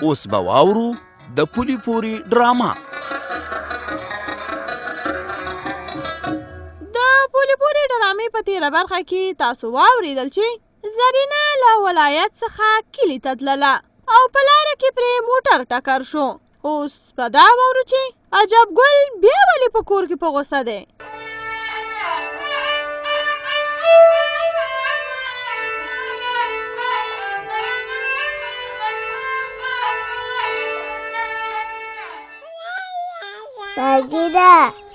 اوس به واورو د پولي پوري ډرامه. د پولي پوري ډرامې په تیره برخه کې تاسو واوریدل چې زرینه له ولایت څخه کلي ته تلله او په لاره کې پرې موټر ټکر شو. اوس به دا واورو چې عجب ګل بیا ولې په کور کې په غوسه دی. ساجده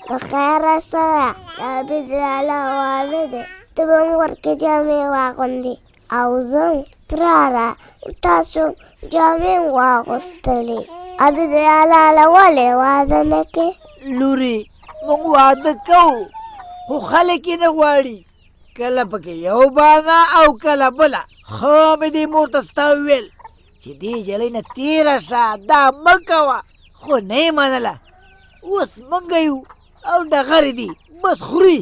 د خیره سره د عابد لالا واده دی، ته به هم ورکې جامې واغوندې او زه پراره تاسو جامې واغوستلې. عابد لالا له ولې واده نه کې؟ لورې موږ واده کوو خو خلک یې نه غواړي، کله پکې یو بانه او کله بله. ښه مې دې مور ته ستا وویل چې دې جلۍ نه تېره شه، دا مه کوه، خو نه یې منله. اوس موږ یو او ډغرې دي بس خوري.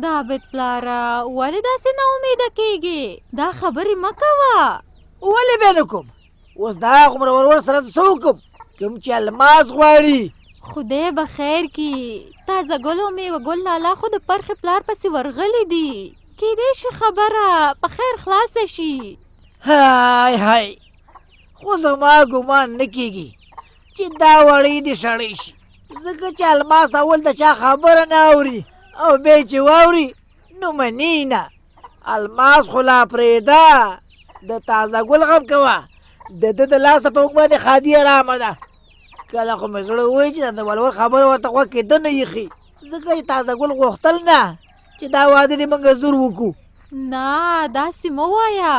د عابد پلاره ولې داسې ناامیده کېږې؟ دا خبرې مه کوه. ولې بیا نه کوم؟ اوس دا هغومره ورور سره څه وکړم کوم چې الماس غواړي. خدای به خیر کړي. تازه ګل او میوه ګل لالا خو د پرخې پلار پسې ورغلي دي، کیدای شي خبره په خیر خلاصه شي. های های، خو زما ګمان نه کیږي چې دا وړۍ دې شړۍ شي، ځکه چې الماس اول د چا خبره نه اوري او بیا چې واوري نو مني نه. الماس خو لا پرېږده، د تازه ګل غم کوه، د ده د لاسه په موږ باندې ښادي ارامه ده. کله خو مې زړه وایي چې د ولور خبره ورته غوږ کې دنه ایښي، ځکه چې تازه ګل غوښتل نه چې دا واده دې موږ زور وکړو. نه داسې مه وایه،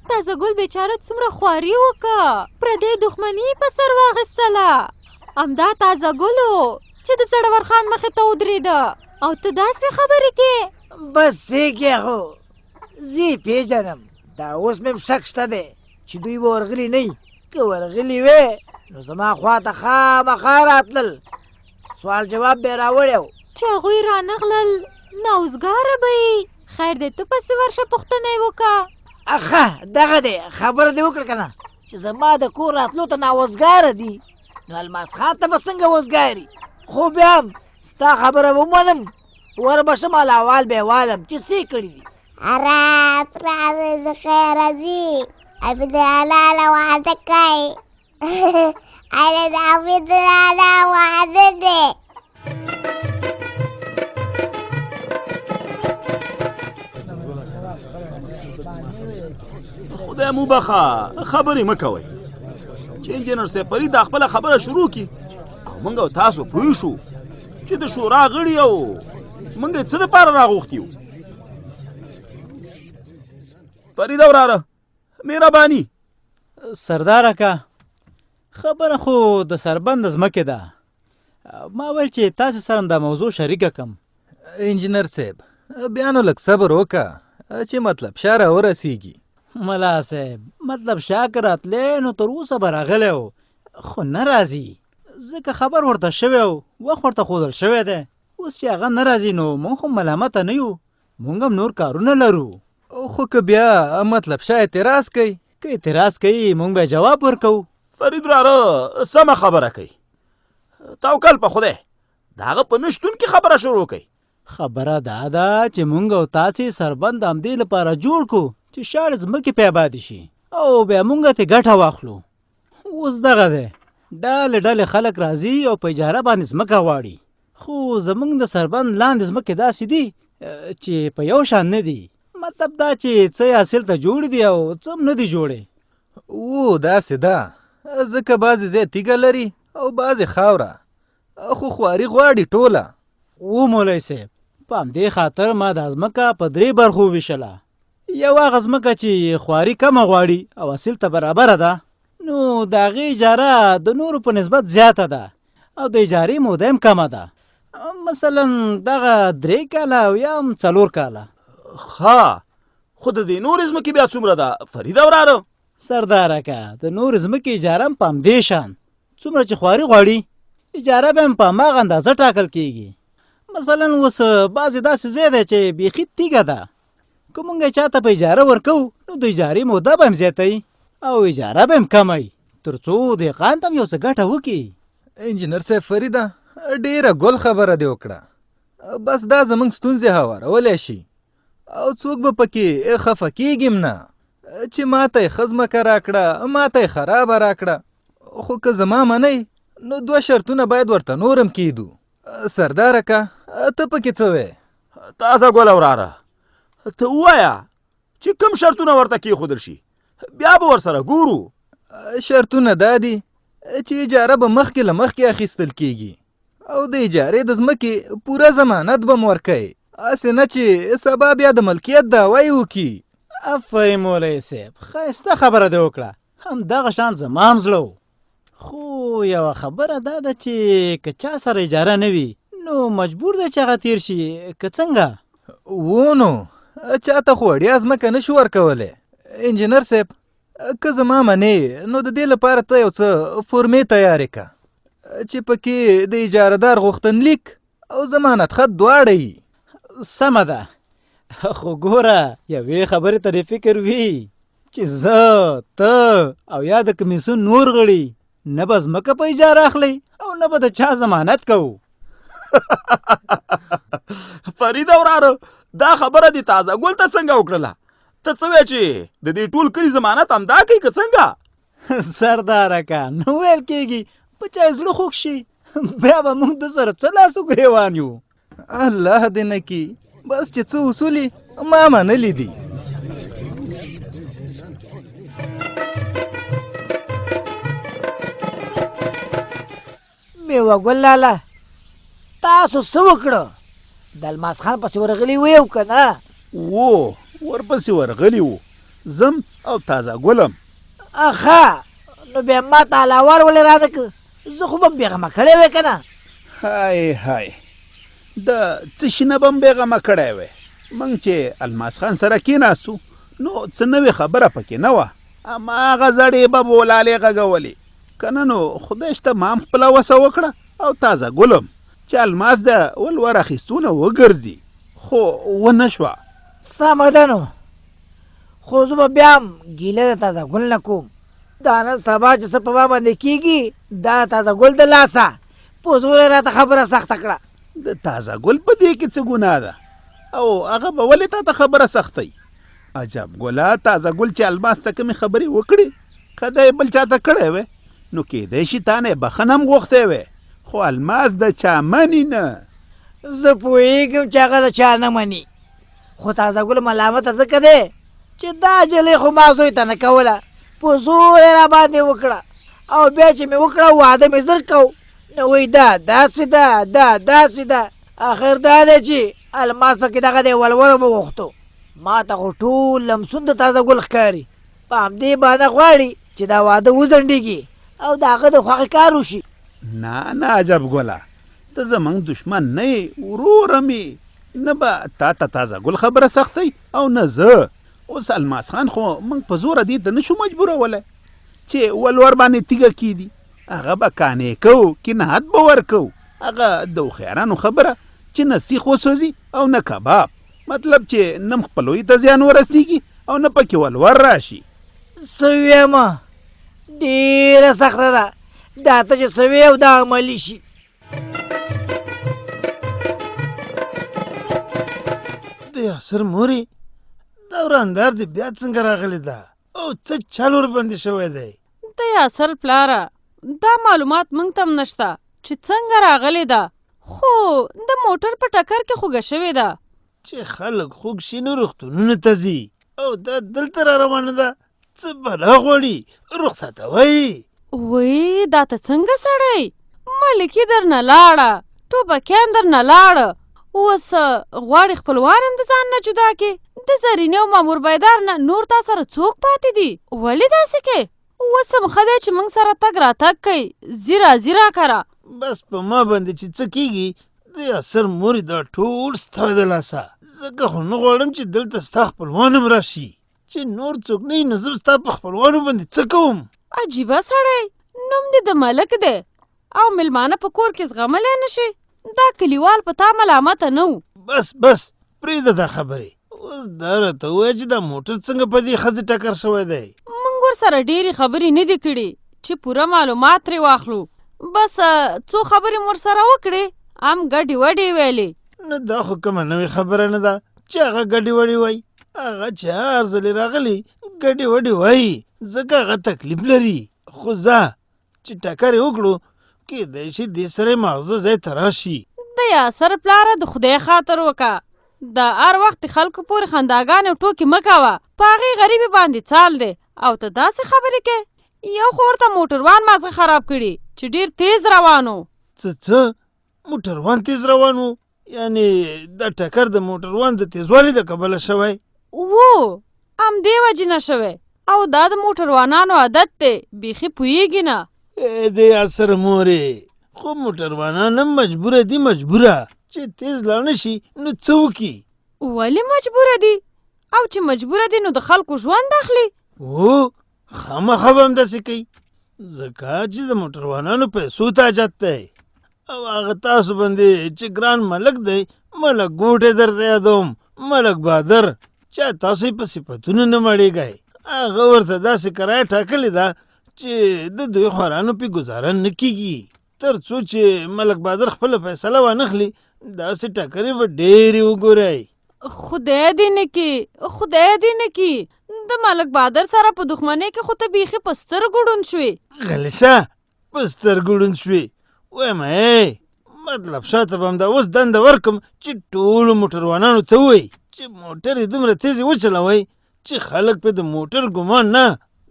تازه ګل بیچاره څومره خواري وکړه، پردۍ دښمني یې په سر واخیستله. همدا تازه ګل و چې د زړور خان مخې ته ودرېده او ته داسې خبرې کې. بس څه خو زه یې پېژنم، دا اوس مې هم شک شته دی چې دوی به ورغلي نه وي. که ورغلي وی نو زما خوا ته خامخا راتلل، سوال جواب به یې راوړی و. چې هغوی رانغلل ناوزګاره به یې. خیر دی ته پسې ورشه پوښتنه یې وکړه. ښه دغه دی خبره دې وکړه که نه چې زما د کور راتلو ته ناوزګاره دي، نو الماس خان ته به څنګه وزګاري؟ خو بیا هم ستا خبره ومنم، ور به شم الاوال به یې والم چې څه یې کړي دي. اره پلار د خیره ځي، عابد لالا له واده کوي. اره د عابد لالا واده دی. خدای مو بخښه، خبرې مه کوئ. چې انجینر صاحب فرید دا خپله خبره شروع کړي او موږ او تاسو پوه شو چې د شورا غړي او موږ یې څه دپاره راغوښتي یو. فریده وراره مهرباني. سردار اکا، خبره خو د سربند ځمکې ده، ما ویل چې تاسې سره دا موضوع شریکه کم. انجینر صاحب بیا نو لږ صبر وکړه چې مطلب شاه راورسیږي. ملا صاحب مطلب شاه که راتلی نو تر اوسه به راغلی و، خو نه راځي ځکه خبر ورته شوی و، وخت ورته ښودل شوی دی. اوس چې هغه نه راځي نو موږ خو ملامته نه یو، موږ هم نور کارونه لرو. خو که بیا مطلب شاه اعتراض کوي؟ که اعتراض کوي موږ به جواب ورکوو. فرید وراره سمه خبره کوي، توکل په خدای، د هغه په نشتون کې خبره شروع کوي. خبره دا ده چې مونږ او تاسې سربند همدې لپاره جوړ کو چې شاړې ځمکې پرې آبادې شي او بیا مونږ ترې ګټه واخلو. اوس دغه دی، ډلې ډلې خلک راځي او په اجاره باندې ځمکه غواړي، خو زمونږ د سربند لاندې ځمکې داسې دي چې په یو شان نه دي، مطلب دا چې څه یې حاصل ته جوړې دي او څه هم نه دي جوړې. وو داسې ده، ځکه بعضې ځای تیږه لري او بعضې خاوره، خو خواري غواړي ټوله. و مولوی صاحب، په همدې خاطر ما دا ځمکه په درې برخو وویشله. یوه هغه ځمکه چې خواري کمه غواړي او حاصل ته برابره ده، نو د هغې اجاره د نورو په نسبت زیاته ده او د اجارې موده هم کمه ده، مثلا دغه 3 کاله او یا هم 4 کاله. ښه، خو د دې نورې ځمکې بیا څومره ده فریده وراره؟ سردار اکا، د نورې ځمکې اجاره هم په همدې شان، څومره چې خواري غواړي اجاره به هم په هماغه اندازه ټاکل کیږي. مثلا اوس بعضې داسې ځای دی چې بیخي تیږه ده، که مونږ یې چاته په اجاره ورکوو نو د اجارې موده به هم زیاته وي او اجاره به هم کمه وي. تر څو دهقان ته هم یو څه ګټه وکړي. انجینر صاحب فریده ډیره ګل خبره دې وکړه، بس دا زمونږ ستونزې هوارولی شي او څوک به پکې خفه کیږي هم نه چې ماته یې ښه ځمکه راکړه، ماته یې خرابه راکړه. خو که زما منئ نو دوه شرطونه باید ورته نور هم کیدو. سردار اکا ته پکې څه وې؟ تازه ګله وراره ته ووایه چې کوم شرطونه ورته کیښودل شي، بیا به ورسره ګورو. شرطونه دا دي چې اجاره به مخکې له مخکې اخیستل کیږي او د اجارې د ځمکې پوره ضمانت به مو ورکوي، هسې نه چې سبا بیا د ملکیت دعوه یې وکړي. افرین مولوي صاحب، ښایسته خبره دې وکړه، همدغه شان زما هم زړه و. خو یوه خبره دا ده چې که چا سره اجاره نه وي نو مجبور دی چې هغه تیر شي که څنګه؟ وو نو چاته خو وړیا ځمکه نه شو ورکولی. انجینر صاحب که زما منې نو د دې لپاره ته یو څه فورمې تیارې که چې پکې د اجارهدار غوښتنلیک او ضمانت خط دواړه یي. سمه ده، خو ګوره یوې خبرې ته دې فکر وي چې زه، ته او یا د کمیسیون نور غړي نه به ځمکه په اجاره اخلي او نه به د چا ضمانت کوو. فریده وراره دا خبره دې تازه ګل ته څنګه وکړله؟ ته څه وایې چې د دې ټول کلي ضمانت همدا کوي که څنګه؟ سردار اکا نه ویل کېږي، په چا یې زړه خوږ شي بیا به موږ د سره څه لاس و ګرېوان یو. الله دې نه کړي، بس چې څه اصول یې ما منلي دي. میوه ګل لالا تاسو څه وکړه؟ د الماس خان پسې ورغلي وې او که نه؟ وو ورپسې ورغلي وو، زم او تازه ګلم. اخا نو بیا ما ته علاوه ولې رانه که؟ زه خو به هم بېغمه کړی وی که نه؟ های های د څه شي نه به هم بېغمه کړی وی. موږ چې الماس خان سره کېناستو نو څه نوې خبره پکې نه وه، هماغه زړې به بولالې غږولې، که نه نو خدای شته ما هم خپله وسه وکړه او تازه ګلم چې الماس د ولور اخیستو نه وګرځي، خو ونه شوه. سمه ده نو، خو زه به بیا هم ګیله د تازه ګل نه کوم. دا نن سبا چې څه په ما باندې کېږي دا د تازه ګل د لاسه په زور یې راته خبره سخته کړه. د تازه ګل په دې کې څه ګناه ده او هغه به ولې تا ته خبره سختوي؟ عجب ګله، تازه ګل چې الماس ته کومې خبرې وکړې که دا یې بل چا ته کړی وی نو کېدای شي تا نه یې بخښنه هم غوښتی وی، خو الماس د چا مني نه. زه پوهېږم چې هغه د چا نه مني، خو تازه ګل ملامته ځکه دی چې دا جلۍ خو ما زوی ته نه کوله، په زور یې راباندې وکړه او بیا چې مې وکړه واده مې زر کو، نو وایي دا داسې ده دا داسې ده. اخر دا دی چې الماس پکې دغه دی ولور هم وغوښتو. ما ته خو ټول لمسون د تازه ګل ښکاري، په همدې بهانه غواړي چې دا واده وځنډېږي او د هغه د خوښې کار وشي. نه نه عجب ګله، ته زموږ دښمن نه یې، ورور هم یې، نه به تا ته تازه ګل خبره سختوي او نه زه. اوس الماس خان خو موږ په زوره دې ته نه شو مجبورولی چې ولور باندې تیږه کېږدي، هغه به قانع کوو، قناعت به ورکوو. هغه د هوښیارانو خبره چې نه سیخ وسوځي او نه کباب، مطلب چې نه هم خپلوۍ ته زیان ورسېږي او نه پکې ولور راشي. څه ووایم، ډېره سخته ده دا ته چې څه وایې او دا عملي شي. د یاسر مورې دا وراندار دې بیا څنګه راغلې ده او څه چل ورباندې شوی دی؟ د یاسر پلاره دا معلومات موږ ته هم نشته چې څنګه راغلې ده، خو د موټر په ټکر کې خوږه شوې ده. چې خلک خوږ شي نو روغتونونو ته ځي او دا دلته را روانه ده، څه بلا غواړي رخصتوه یې. وی دا ته څنګه سړی، ملکي درنه لاړه، ټوپکیان درنه لاړه، اوس غواړي خپلوان هم د ځان نه جدا کې. د زرینې او مامور بیدار نه نور تا سره څوک پاتې دي؟ ولې داسې کې؟ اوس هم ښه دی چې موږ سره تګ راتګ کوي، ځي راځي راکره. بس په ما باندې چې څه کېږي د یاسر مورې دا ټول ستا د لاسه، ځکه خو نه غواړم چې دلته ستا خپلوان هم راشي، چې نور څوک نه وي نو زه ستا په خپلوانو باندې څه کوم؟ عجیبه سړی، نوم دې د ملک دی او مېلمانه په کور کې زغملی نه شي. دا کلیوال په تا ملامته نه وو. بس بس پرېږده دا خبرې، اوس دا راته ووایه چې دا موټر څنګه په دې ښځې ټکر شوی دی؟ موږ ورسره ډېرې خبرې نه دي کړي، چې پوره معلومات ترې واخلو. بس څو خبرې مو ورسره وکړې، هم ګډې وډې یې ویلې. نو دا خو کومه نوې خبره نه ده چې هغه ګډې وډې وایي. هغه چې هر ځلې راغلی ګډې وډې وایي، ځکه هغه تکلیف لري. خو ځه چې ټکر یې وکړو، کېدای شي دې سره یې ماغزه ځای ته راشي. د یاسر پلاره د خدای خاطر وکه، د هر وخت د خلکو پورې خنداګانې او ټوکې مه کوه. په هغې غریبې باندې څال دی او ته داسې خبرې کوې. یو خو ورته موټروان مازغه خراب کړي چې ډېر تیز روان و. څه څه؟ موټروان تیز روان و؟ یعنی دا ټکر د موټروان د تیزوالي د کبله شوی؟ وو، همدې وجې نه شوی. او دا د موټروانانو عادت دی، بیخي پوهېږي نه. ای د یاسر مورې، خو موټروانان هم مجبوره دي، مجبوره چې تیز لاړ نه شي نو څه وکړي؟ ولې مجبوره دي؟ او چې مجبوره دي نو د خلکو ژوند اخلي؟ هو، خامخا به همداسې کوي، ځکه چې د موټروانانو پیسو ته حاجت دی. او هغه تاسو باندې چې ګران ملک دی، ملک ګوټی درته یادوم، ملک بادر، چې تاسو یې په صفتونو نه مړېږئ. هغه ورته داسې کرایه ټاکلې ده چې د دوی خوارانو پې ګزاره نه کېږي. تر څو چې ملک بادر خپله فیصله وانخلي، داسې ټکرې به ډېرې وګورئ. خدای دې نه کي، خدای دې نه کي، د ملک بادر سره په دښمنۍ کې خو ته بیخي په سترګو ړوند شوې. غلی شه، په سترګو ړوند شوې. وایم ای مطلب شاته به همدا اوس دنده ورکم چې ټولو موټروانانو ته ووایي چې موټر یې دومره تېزې وچلوئ چې خلک پرې د موټر ګمان نه،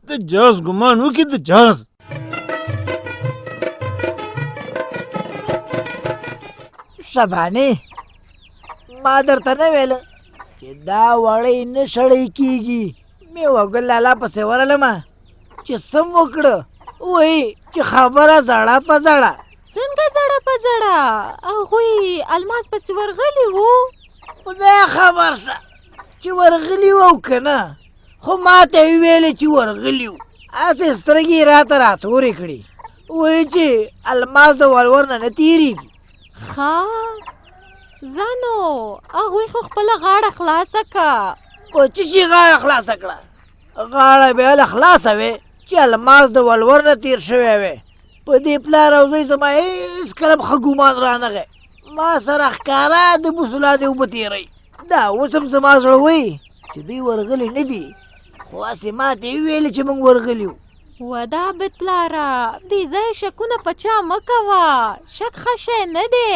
د جاز ګمان وکړي، د جاز. شبانې، ما درته نه ویل چې دا وړۍ نه شړۍ کېږي؟ میوه ګل لالا پسې ورغلمه چې څه مو وکړه، وایي چې خبره زړه په زړه. څنګه زړه په زړه؟ هغوی الماس پسې ورغلي وو؟ خدای خبر شه چې ورغلي وو او که نه، خو ما ته یې وویلې چې ورغلي وو. هسې سترګې یې راته راتورې کړې، وایي چې الماس د ولور نه نه تېرېږي. ښه ځه نو، هغوی خو خپله غاړه خلاصه که. په څه شي غاړه خلاصه کړه؟ غاړه به هله خلاصه وې چې الماس د ولور نه تېر شوی وی. په دې پلار او زوی زما هېڅکله هم ښه ګومان رانغی. ما سره ښکاره د بوسو لاندې اوبه تېروي. دا اوس هم زما زړه وایي چې دوی ورغلي نه دي، خو هسې ما ته یې وویلې چې موږ ورغلي یو. ودا عابد پلاره، بې ځایه شکونه په چا مه کوه، شک ښه شی نه دی.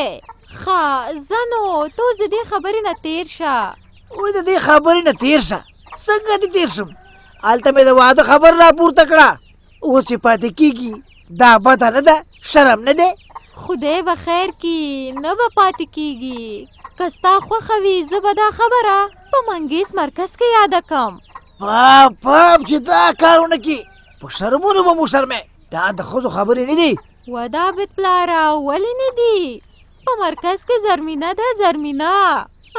ښه ځه نو، ته اوس د دې خبرې نه تېر شه. وای د دې خبرې نه تېر شه؟ څنګه دې تېر شم؟ هلته مې د واده خبره راپورته کړه، اوس چې پاتې کېږي دا بده نه ده، شرم نه دی؟ خدای به خیر کړي، نه به پاتې کېږي. که ستا خوښه وي زه به دا خبره په منګیس مرکز کې یاده کم. پاپ پاپ چې دا کار ونه کړي، په شرمونو به مو شرمې. دا د ښځو خبرې نه دي. ودا عابد پلاره، ولې نه دي؟ په مرکز کې زرمینه ده، زرمینه،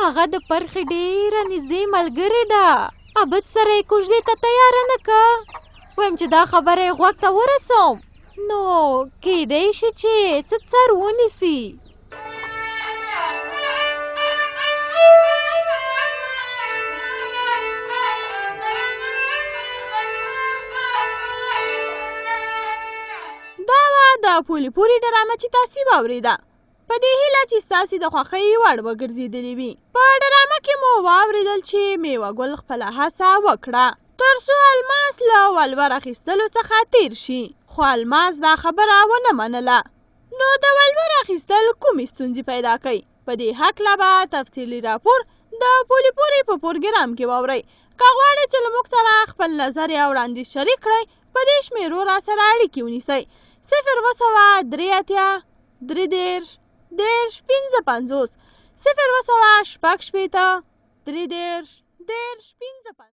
هغه د پرخې ډېره نږدې ملګرې ده. عابد سره یې کوژدې ته تیاره نه که. وایم چې دا خبره یې غوږ ته ورسوم نو کیدای شي چې څه څر ونیسي. دا وه د پولي پولي ډرامه چې تاسې واورېده. په دې هیله چې ستاسې د خوښۍ وړ وګرځېدلې وي. په ډرامه کې مو واورېدل چې میوه ګل خپله هڅه وکړه تر څو الماس له ولور اخیستلو څخه تیر شي، خو الماس دا خبره ونه منله. نو د ولور اخیستل کومې ستونزې پیدا کوي؟ په دې هکله به تفصیلي راپور د پولي پورې په پروګرام کې واورئ. که غواړئ چې له موږ سره خپل نظر یا وړاندیز شریک کړئ، په دې شمېرو راسره اړیکې ونیسئ: 0700 83 33 30 55، 0766 33 30 55.